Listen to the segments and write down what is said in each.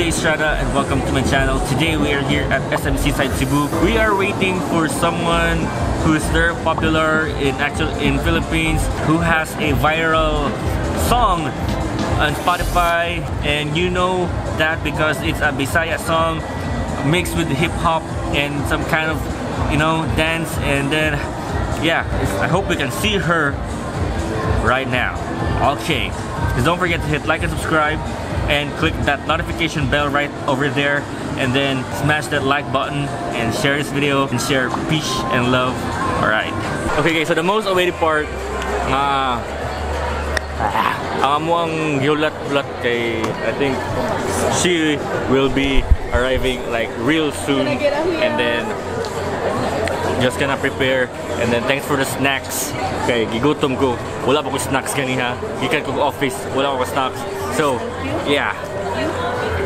Jay Estrada and welcome to my channel. Today we are here at SM Seaside Cebu. We are waiting for someone who is very popular in actual in Philippines, who has a viral song on Spotify, and you know that because it's a Bisaya song mixed with hip hop and some kind of dance, and then yeah, I hope we can see her right now. Okay, just don't forget to hit like and subscribe and click that notification bell right over there, and then smash that like button and share this video and share peace and love. All right. Okay guys, so the most awaited part nga ang amuang gihulat-hulat kay I think she will be arriving like real soon, and then just gonna prepare, and then thanks for the snacks. Kay gigutom ko, wala pa ko snacks ganiha. Gikan ko office, wala ko snacks. So, yeah.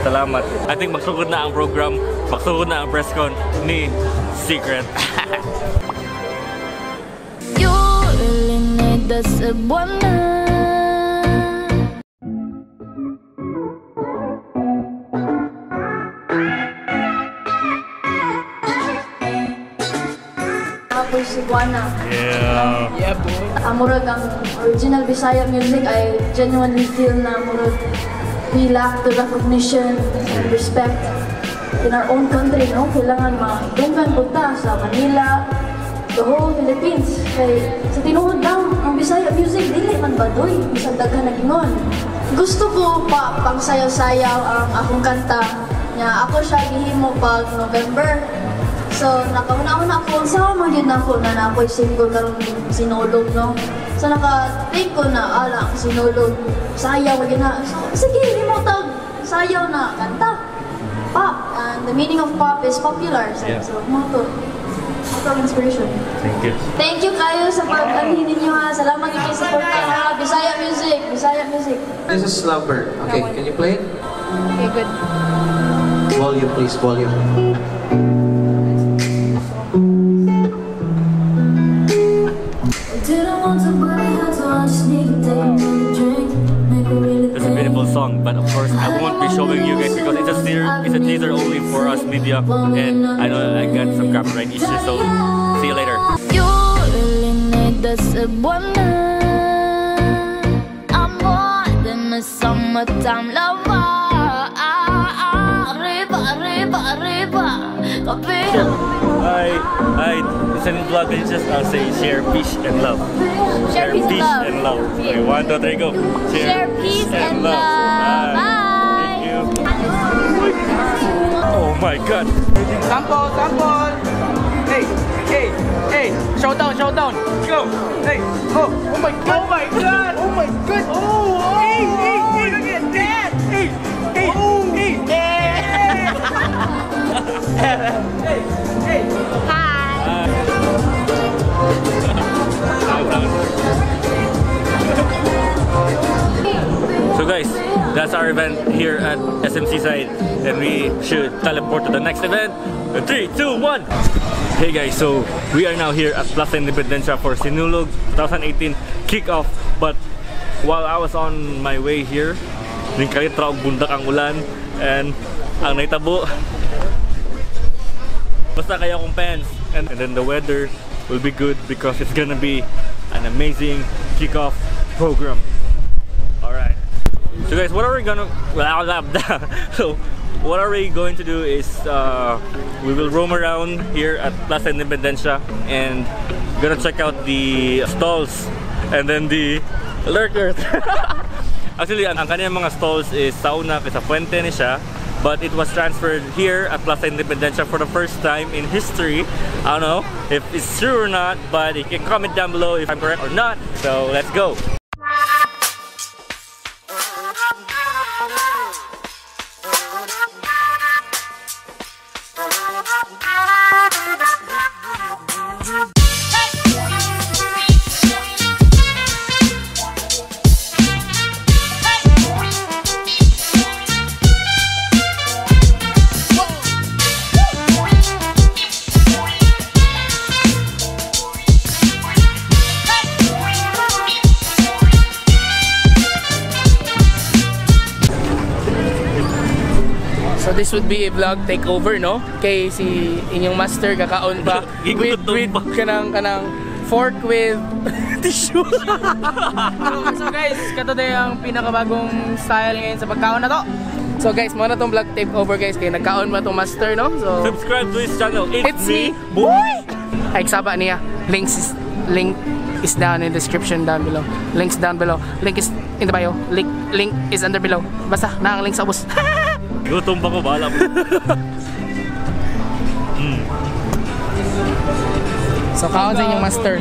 Salamat. I think magsugod na ang program, magsugod na ang press con ni Secret. You really need the Cebuana. Ako'y Cebuana. Yeah. Yeah, boy. Ang murag ang original Bisaya music, I genuinely feel na murag we lack the recognition and respect in our own country, no? Kailangan madunggan po ta sa Manila, the whole Philippines. Kay sa tinuod lang, ang Bisaya music, dili man badoy, bisan daghan na gingon. Gusto ko pa pang sayaw-sayaw ang akong kanta. Nya ako siya gihimo pag November. So, nakahuna-huna ako, unsa man gyud nako na na ako'y single karon Sinulog, no? So, naka-think ko na, ala, ang Sinulog, sayaw gyud na. So, sige, himo tag sayaw na kanta. Pop. And the meaning of pop is popular. So, Yeah. so mao to. Mao to ang inspiration. Thank you. Thank you kayo sa pag-anhin ninyo ha. Salamat kayo sa suporta ha. Bisaya music, Bisaya music. This is Lovebird. Okay, can you play it? Okay, good. Volume, please, volume. Didn't want to, but I had to. I just need to take another drink. Make her really It's a beautiful song, but of course I won't be showing you guys because it's a teaser only for us media, and I know I got some copyright issues, so see you later. You really need the Cebuana. I'm more than a summertime lover. Arriba, arriba, arriba. Kape. Hi, hi. It's a new vlog. Can you just say share peace and love? Share peace and love. And love. Okay, 1, 2, 3, go. Share peace and love. Bye. Bye. Thank you. Oh my God. Sample, sample. Hey, hey, hey. Showdown, showdown. Go. Hey. Oh, oh my God. Oh my God. Oh my God. Oh, oh. Hey, hey, hey. Look at that. Hey, hey, oh. Hey. Hey, hey. Hi. So guys, that's our event here at SM Seaside, and we should teleport to the next event. 3, 2, 1. Hey guys, so we are now here at Plaza Independencia for Sinulog 2018 kickoff. But while I was on my way here, ningkalit ra og bundak ang ulan, and ang naitabo, basta kaya akong pants, and then the weather will be good because it's gonna be an amazing kickoff program. All right. So guys, what are we gonna? So what are we going to do is we will roam around here at Plaza Independencia and gonna check out the stalls and then the lurkers. Actually, ang kanilang mga stalls is sauna kay sa Fuente ni siya, but it was transferred here at Plaza Independencia for the first time in history. I don't know if it's true or not, but you can comment down below if I'm correct or not. So let's go. Hey! So this would be a vlog takeover, no? Kay si inyong master kakaon ba with Gigutom pa. Kanang fork with tissue. So guys, kato day ang pinakabagong style ngayon sa pagkaon na to. So guys, mao na tong vlog takeover, guys, kay nagkaon ba tong master, no? So Subscribe to his channel. It's, It's me. Boy! Ay, saba niya. Link is down in the description down below. Links down below. Link is in the bio. Link is under below. Basta, na ang link sa ubos. Gutom pa ko, bahala mo. So, kaon sa inyong master.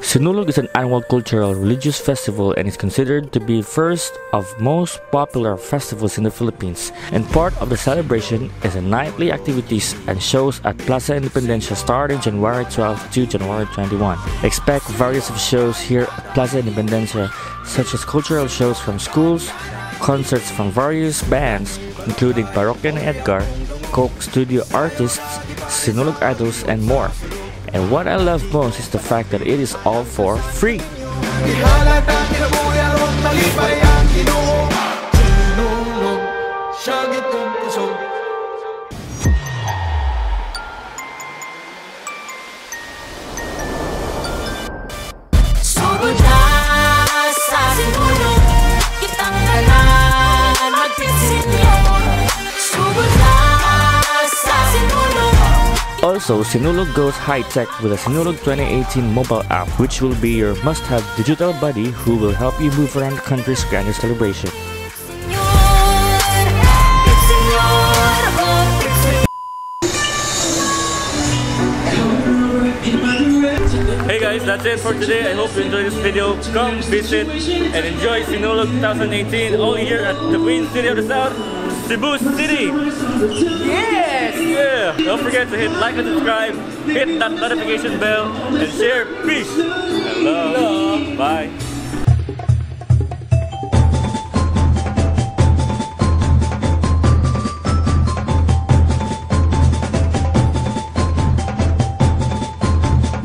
Sinulog is an annual cultural religious festival and is considered to be first of most popular festivals in the Philippines. And part of the celebration is a nightly activities and shows at Plaza Independencia starting January 12 to January 21. Expect various of shows here at Plaza Independencia, such as cultural shows from schools, concerts from various bands, including Parokya ni Edgar, Coke Studio artists, Sinulog Idols, and more. And what I love most is the fact that it is all for free. Ihalad ang kinabuhi aron malipay ang Ginoo. Sinulog, siya gitong kusog. Sugod na sa Sinulog, kitang tanan magpisinyor. Sugod na sa Sinulog. Also, Sinulog goes high-tech with the Sinulog 2018 mobile app, which will be your must-have digital buddy who will help you move around the country's grandest celebration. Senyor, Senyor, oh, Senyor. Hey guys, that's it for today. I hope you enjoyed this video. Come visit and enjoy Sinulog 2018 all here at the Queen City of the South, Cebu City. Yes! Yeah! Don't forget to hit like and subscribe, hit that notification bell, and share. Peace and love. Bye.